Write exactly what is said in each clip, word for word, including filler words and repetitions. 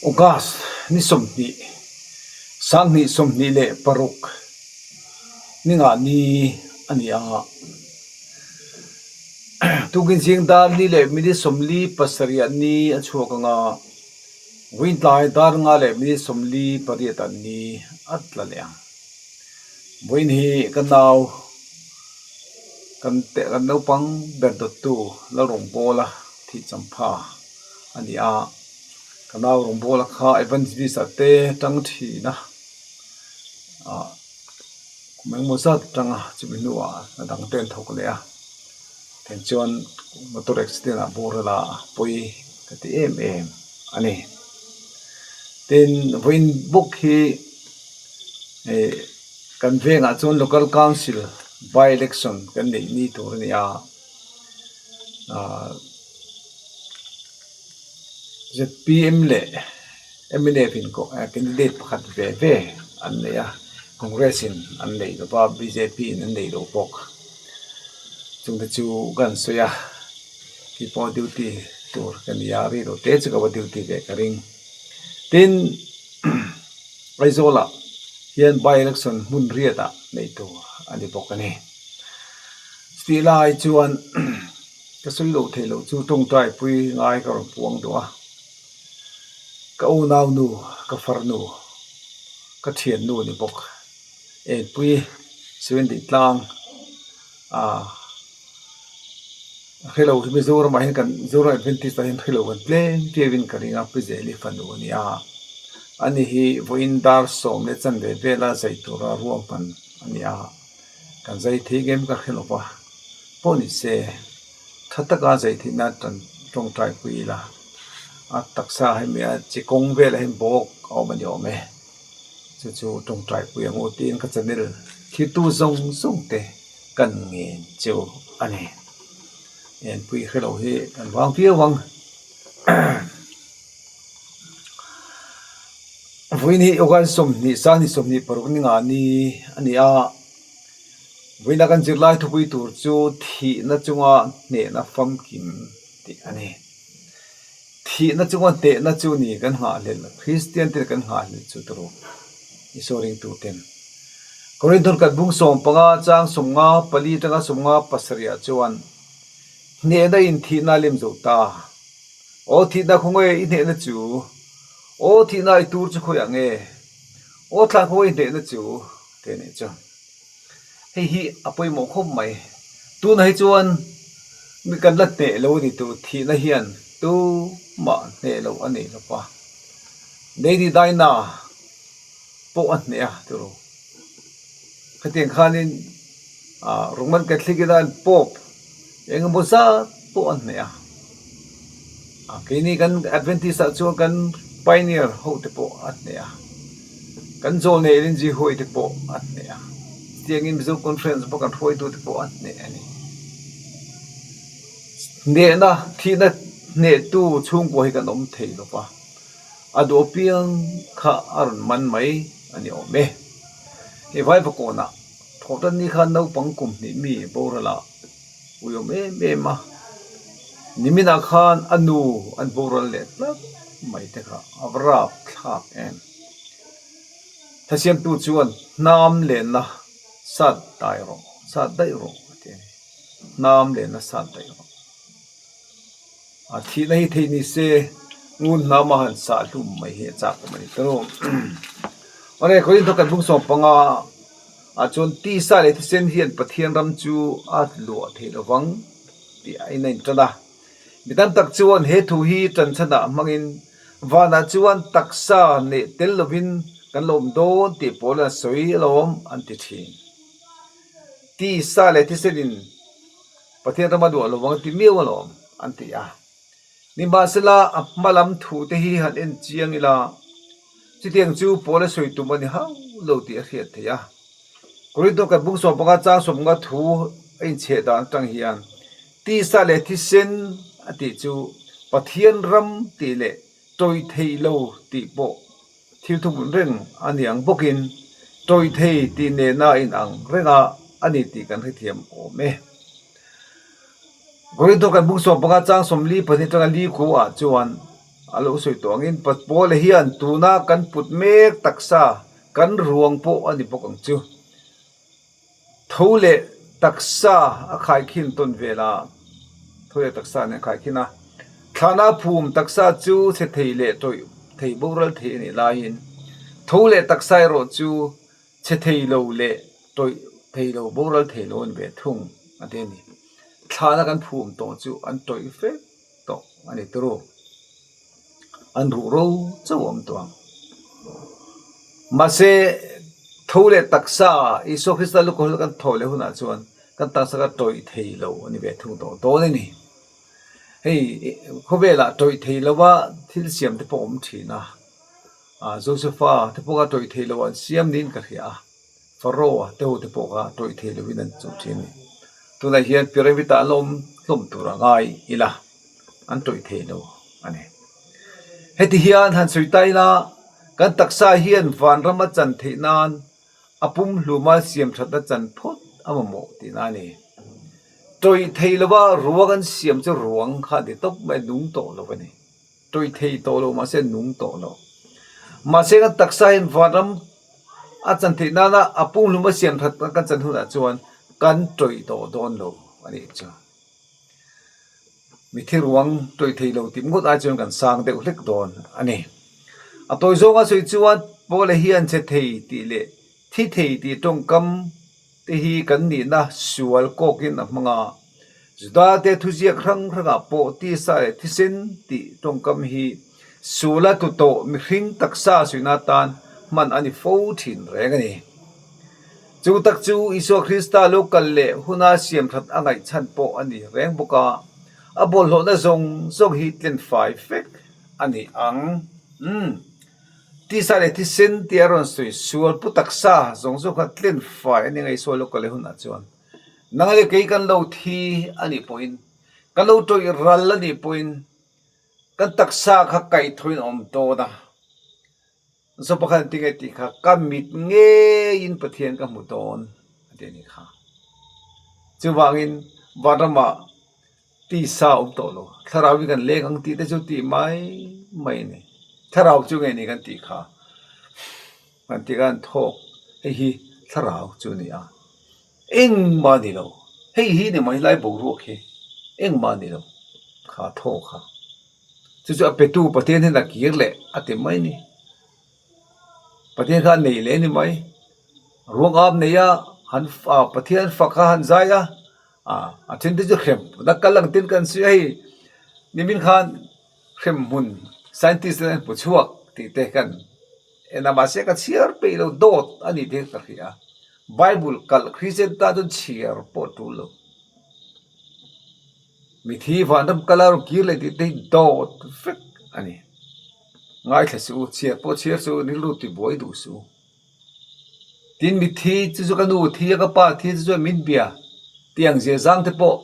August ni sawmhni, sanghni sawmhni le paruk, ni nga ni a ni a. Tukin zing dar ni le minute sawmli pasari a ni a chhuak ang a. Vawiin tlai dar nga le minute sawmli pariet a ni a tla leh ang. Vawiin hi kan nau, kan te, kan naupang berdottu Lalrungbawla thi champha a ni a. Kan nau Rungbawla kha evangelist a te tang thina, a, kumeng mo zat tanga chu mi hnu a, a dang ten thok le a. Ten chuan motor accident a bawr la pui ka ti em em a ni. Tin, vawiin bawk hi, eh, kan vengah chuan local council by election kan neih ni tur a ni a. Ah, Z P M le M N F in ko, eh, candidate pakhat ve ve an nei a, Congress in an nei lo va, B J P in an nei lo bawk. Chungte chu kan sawi a, ki pawh duty tur kan ni a, ri lo te chu ka va duty ve ka ring. Tin, Aizawlah hian by election hmun riatah nei tur a ni bawk a ni. Chutih lai chuan ka sawi lo thei lo chu ṭawngṭaipui ngai ka rawn puang duh a. Ka unaunu, ka farnu, ka ṭhiannu a ni bawk. Enpui, Seventy Tlang, a, hre lo hi Mizoramah hian kan, Mizoram Adventist-ah hian hre lo kan tlem tlem in ka ring a, Pi Zeli fanu a ni a. Ani hi vawiin dar sawm le chanve vela zai tura ruahman a ni a. Kan zai thei ngem ka hre lo va. Pawh ni se, ṭha taka zai theihna ṭan ṭawngṭaipui ila. A taksa hemi a chi kawng vela hian bawk a awm a ni awm e. Chu chu ṭawngṭaipui ang u tiin ka channel thlirtu zawng zawng te kan ngen chu a ni. Enpui hre lo hi kan vang viau ang. Vawiin hi August sawmhnih, sanghnih sawmhnih paruk ni nga ni a ni a. Vawiina kan zirlai thupui tur chu thihna chunga hnehna famkim tih a ni. Thihna chunga hnehna chu ni kan nghahhlel, Kristian ten kan nghahhlel chu turu. Isua ringtu ten. Korinthon khat bung sawm panga chang sawmnga pali aṭanga sawmnga pasarih ah chuan hnehna in thihna lem zo ta. Aw thihna khawnge i hnehna chu? Aw thihna i tur chu khawi ang e? Aw thlan khawnge i hnehna chu? Te ni chu. Hei hi a pawimawh khawp mai. Tuna hi chuan mi kan la hneh lo a ni tur thihna hian tumah hneh lo a ni lo pa. Lady Diana pawh a hneh a turu. Khatiang khanin, a, Roman Catholic-in an Pope engemaw zat pawh a hneh a. A, keini kan Adventist-ah chuan kan pioneer ho te pawh a hneh a. Kan zawlnei Ellen G. White te pawh a hneh a. Tiangin Mizo Conference pawh kan hruaitu te pawh a hneh a ni. Hnehna, thihna hnehtu chhungkua hi kan awm thei lo va. A duh apiang kha a rawn man mai a ni awm e. He vai va kawna, Thawhṭan ni khan naupang kum hnih mi boral a uiawm em em a. Niminah khan a nu an boral leh tlat mai te kha a va rapthlak em. Thasiamtu chuan hnam lenna sat daih rawh, sat daih rawh a ti a ni. Hnam lenna sat daih rawh. A thihna hi thei ni se, ngun hnama han sah hlum mai hi a chak awm a ni tawh. Awle, Korinthon khat bung sawm panga a chuan tisa leh thisen hian Pathian ram chu a luah theih lo vang tih a in a inṭan a. Mi tam tak chuan he thu hi ṭanchhanah hmangin vanah chuan taksa hneh tel lovin kan la awm dawn tih Paula'n a sawi alawm an ti ṭhin. Tisa leh thisenin Pathian ram a luah lo vang ti miau alawm an ti a. Nimahsela, a hma lam thu te hi han en chiang ila, chutiang chu Paula sawi tum a ni hau lo tih a hriat theih a. Korinthon khat bung sawm panga chang sawmnga thu a inchheh dan aṭang hian, tisa leh thisen a tih chu Pathian ram tih leh tawi thei lo tih pawh thil thuhmun reng a ni ang bawkin, tawi thei tih nena inang renga a ni tih kan hrethiam awm e. Korinthon khat bung sawm panga chang sawmli pahnih aṭanga li kuoah chuan, a lo sawi tawh angin, Paula hian tuna kan put mek taksa, kan ruang pawh a ni bawk ang chu. Tho leh taksa a khai khin tawn vel a, tho leh taksa nen khai khin a. Thlana phum taksa chu chhe thei leh tawih thei boral thei a nih laiin, tho leh taksa erawh chu chhe thei lo leh tawih thei lo boral thei lo a ni ve thung a ti a ni. Thlana kan phum tawh chu an tawih vek tawh a ni turu. An ruh ro chauh awm tawh ang. Mahse, tho leh taksa, Isua Krista lo kal kan thaw leh hunah chuan kan taksa kha tawih thei lo a ni ve thung tawh dawn a ni. Hei, khawvelah tawih thei lo a thil siam te pawh awm ṭhin a. A, Josepha te pawh kha tawih thei lo an siam niin ka hria a. Pharaoh te ho te pawh kha tawih thei loin an chuh ṭhin a ni. Tunah hian pyramid-ah an lo awm hlawm tur a ngai ila, an tawih thei lo a ni. Heti hian han sawi ta ila, kan taksa hian vanram a chan theih nan a pumhluma siam ṭhatna chan phawt a mamawh tihna a ni. Tawih thei lova ruang an siam chu ruang kha a ni tawp mai, nung tawh lo a ni. Tawih thei tawh lo, mahse nung tawh lo. Mahse kan taksa hian vanram a chan theih nana a pumhluma siam ṭhat kan chan hunah chuan kan tawih tawh dawn lo a nih chu. Mithi ruang tawih thei lo tih ngawt ai chuan kan sang deuh hlek dawn a ni. A tawi zawnga sawi chuan Paula hian chhe thei tih leh thi thei tih ṭawngkam te hi kan nihna sual kawkin a hmang a. Judate thuziak hrang hrangah pawh tisa leh thisen tih ṭawngkam hi suala tlu tawh mihring taksa suina tan hman a ni fo ṭhin reng a ni. Chu tak chu Isua Krista lo kal leh huna siam ṭhat a ngaihchhan pawh a ni reng bawk a. A bawlhhlawhna zawng zawng hi tlen fai vek a ni ang. Hmm. Tisa leh thisen tia rawn sawi sual pu taksa zawng zawng kha tlen fai a ni ngai Isua lo kal leh hunah chuan. Nang leh kei kan lo thi a nih pawhin, kan lo tawih ral a nih pawhin, kan taksa kha kaihthawhin a awm dawn a. Zawpa khan ti nge tih kha, ka mit ngeiin Pathian ka hmu dawn a ti a ni kha. Chuvangin vanrama tisa awm tawh lo, thlarauin kan leng ang tih te chu tih mai mai ni. Thlarau chu nge ni kan tih kha. Kan tih kan thawk, hei hi thlarau chu ni a. Engmah ni lo. Hei hi ni mai lai boruak hi. Engmah ni lo. Kha thawk kha. Chu chu a petu Pathian hian a kir leh a ti mai ni. Pathian kha a nei leh ni mai. Ruang ap nei a, han, a, Pathian fak kha han zai a. A, a ṭhen te chu hrem. Na kal ang tin kan si a hi. Nimin khan hrem hmun scientist an pu chhuak tih te kan en a, mahse ka chhiar peih lo, dawt a ni tih ka hria. Bible kal Christian ta chuan chhiar pawh tul lo. Mithi vanram kala rawn kir leh tih te hi dawt vek a ni. Ngaithla suh u, chhiar pawh chhiar suh u, rilru tibuai duh suh u. Tin mithi chu chu ka nu thi a, ka pa thi chu chu min bia. Tiang zia zang te pawh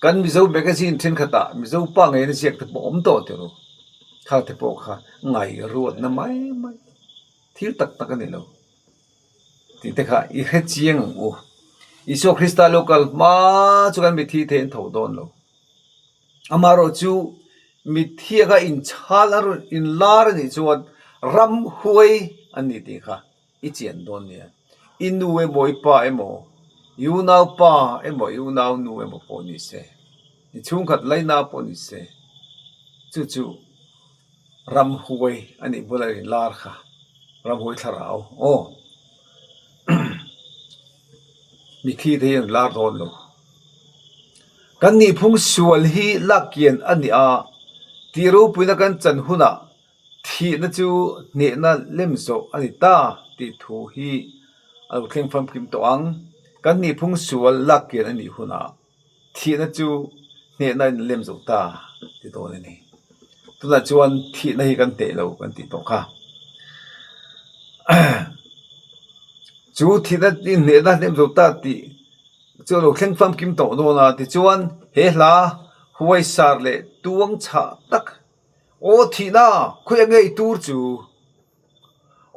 kan Mizo magazine ṭhenkhatah Mizo pa ngaina ziak te pawh awm tawh ti ru. Khang te pawh kha ngairuatna mai mai. Thil tak tak a ni lo. Tih te kha i hre chiang ang u. Isua Krista lo kal hma chu kan mithi thei an tho dawn lo. Amaherawhchu mithi kha inchhal a rawn inlar a nih chuan ramhuai an ni tih kha i chian dawn nia. I nu emaw, i pa emaw, i unaupa emaw, i unaunu emaw pawh ni se, i chhungkhat laina pawh ni se, chu chu ramhuai a nih bula inlar kha. Ramhuai thlarau. Aw. Mithi te hi an lar dawn lo. Kan nihphung sual hi lak kian a ni a, tih ropuina kan chan hunah thihna chu hnehna lem zawh a ni ta tih thu hi a lo thleng famkim tawh ang. Kan nihphung sual lak kian a nih hunah thihna chu hnehna in lem zawh ta ti dawn a ni. Tunah chuan thihna hi kan hneh lo kan tih tawh kha. Chu thihna in hnehna lem zawh ta tih chu a lo thleng famkim tawh dawn a, tichuan he hla huaisar leh tuang chhah tak, aw thihna, khawiah nge i tur chu?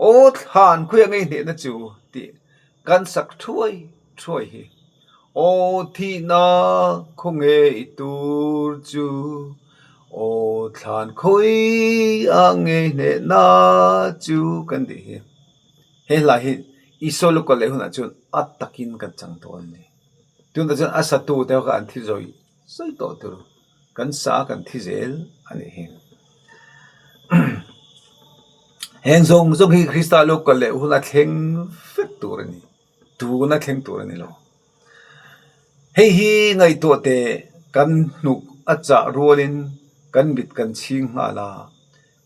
Aw thlan, khawiah nge i hnehna chu? Tih kan sak thuai thuai hi. Aw thihna, khawnge i tur chu? Aw thlan khawi ang nge hnena chu kan tih hi. He hla hi Isua lo kal leh hunah chun a takin kan chang tawh a nih. Tuta chun a satute kha an thi zoi, zoi tawh tur. Kan sa kan thi zel a nih hi. Hieng zawng zawng hi Krista lo kal leh hun a thleng vek tur a nih. Tuna thleng tur a ni lo. Hei hi ngaituote kan hnuk a chah rualin kan mit kan chhing nghal a.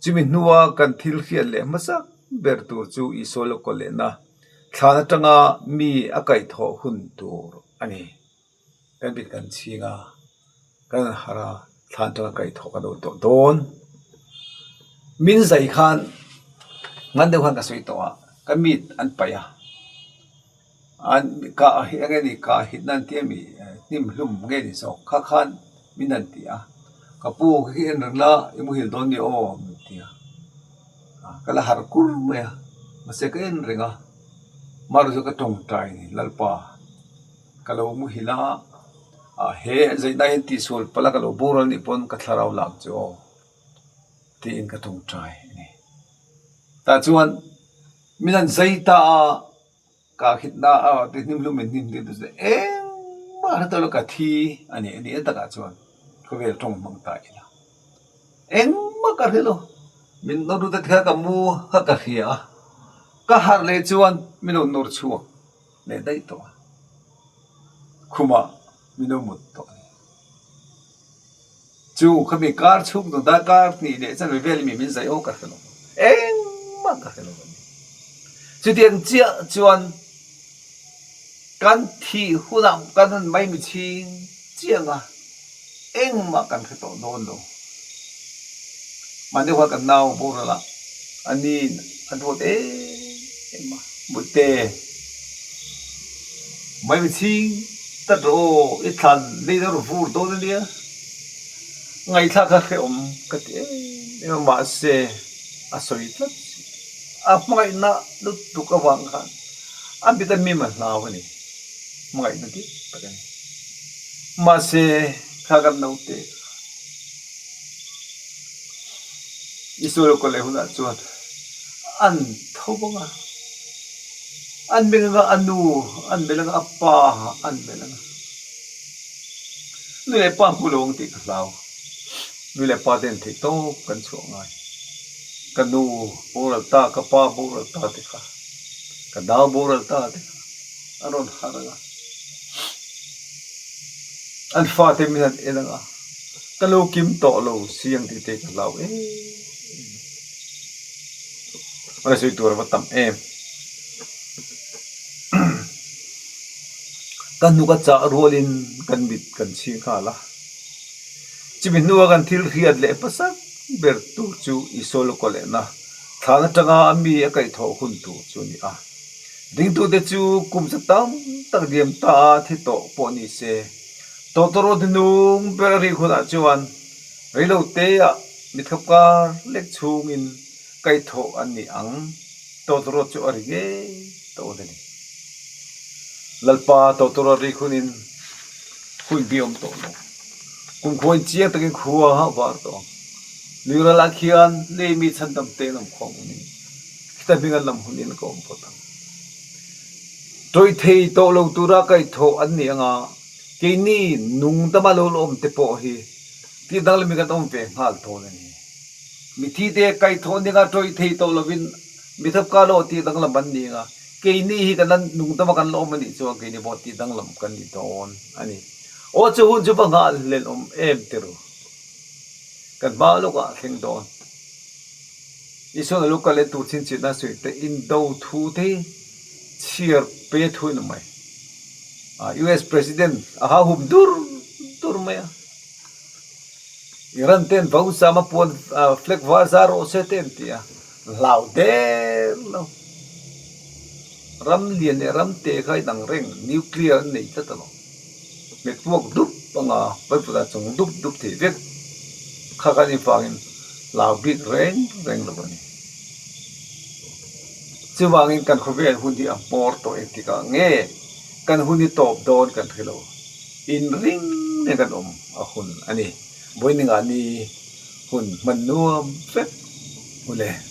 Chumi hnuoia kan thil hriat leh hmasa ber tur chu Isua lo kal lehna thlan atanga mi a kaithaw hun tur a nih. Kan mit kan chhing a, kan har a, thlan atanga kaithaw kan lo tawh dawn. Min zai khan, ngan deu khan ka sawi tawh a, ka mit an pai a. An ka hi, enge ni, ka hitna an ti a mi, eh, hnim hlum nge ni zawk kha khan min an ti a. Ka pu, ka hi en ring la, i muhil dawn ni aw, min ti a. A, ka la har kur mai a, mahse ka en ring a. Amaherawhchu ka ṭawngṭai ni, Lalpa, ka lo muhil a, a, he zaina hin tisuol pala ka lo boral ni pawn ka thlarau lak chu aw, tiin ka ṭawngṭai a nih. Ta chuan, min an zai ta a, ka hitna a, ti hnim hlum min hnim ding tu chu, engmah hre tawh lo ka thi a ni, a ni, a takah chuan khawvel ṭawng hmang ta ila. Engmah ka hre lo. Min nawr ru te kha ka mu kha ka hria a. Ka har leh chuan min lo nawr chhuak leh daih tawh a. Khuma min lo mut tawh a ni. Chu kha mi kar chhuk dun ta kar hnih leh chanve vel mi min zai aw ka hre lo. Engmah ka hre lo a ni. Chutiang chiah chuan kan thih hunah kan han mai mi chhing chiang a, engmah kan hre tawh dawn lo. Mahni kha kan nau boral a, a nin a duat em em a, butte mai mi chhing ta rawh, i thlan lei dawr vur dawn a nia. Ngaithla ka hre awm ka ti em em a, mahse a sawi tlat si. A hmangaihna lutuk avang khan a mit a mim a hlau a ni. Hmangaihna dik tak a ni. Mahse, kha kan naute Isua lo kal leh hunah chuan an tho ang a. An melh ang a, a nu, an melh ang a, a pa, an melh ang a. Nu leh pa hmu lo ang tih ka hlau. Nu leh pa ten thei tawp kan chhuah ngai. Ka nu boral ta, ka pa boral ta te kha, ka nau boral ta te kha, an rawn har ang a. An fate min an en ang a. Ka lo kim tawh lo si ang tih te ka hlau em. A la sawi tur a va tam em. Kan hnuk a chah rualin kan mit kan chhing nghal a. Chumi hnuoia kan thil hriat leh hmasa ber tur chu Isua lo kal lehna thlan atanga mi a kaithaw hun tur chu a ni a. Ringtute chu kum za tam tak diam ta a thi tawh pawh ni se, tawtawrawt hnuhnung ber a rik hunah chuan reiloteah mi thawkar lek chhungin kaithaw an ni ang. Tawtawrawt chu a ri ngei tawh a ni. Lalpa tawtawrawt rik hunin hun bi awm tawh lo. Kumkhuain chiang takin khua a var tawh ang. Lui ralah khian lei mi chhandamte an awm khawm a ni. Khita hming an lam hunin ka awm phawt ang. Tawi thei tawh lo tura kaithaw an ni anga, keini nung dama lo awm te pawh hi tih danglam kan awm ve nghal dawn a ni. Mithi te kaithaw ni anga tawi thei tawh lovin mi thawkar lo tih danglam an ni anga, keini hi kan nung dama kan la awm a nih chuan keini pawh tih danglam kan ni dawn a ni. Aw, chu hun chu va nghal hlel awm em ti ru. Kan hma lawkah thleng dawn. Isuan a lo kal leh tur chin chin a sawi te, indo thu te, chhiar pe thu in mai. A, U S President a ha hum dur dur mai a. Iran ten vau sama puan, a, flag var zar rawh se ten tia. Hlau der lo. Ram lian leh ram te kha inang reng, nuclear an nei tlat a lo. Met puak dup anga, Bible-a chang dup dup thei vek. Kha kan in fangin hlau bik reng reng lo a ni. Chuvangin kan khawvel hun hi a hmawr tawh engtik a nge, kan hun hi tawp dawn kan hre lo. Inring nen kan awm a hun a ni. Vawiinah ni Hun hman nuom vek u le.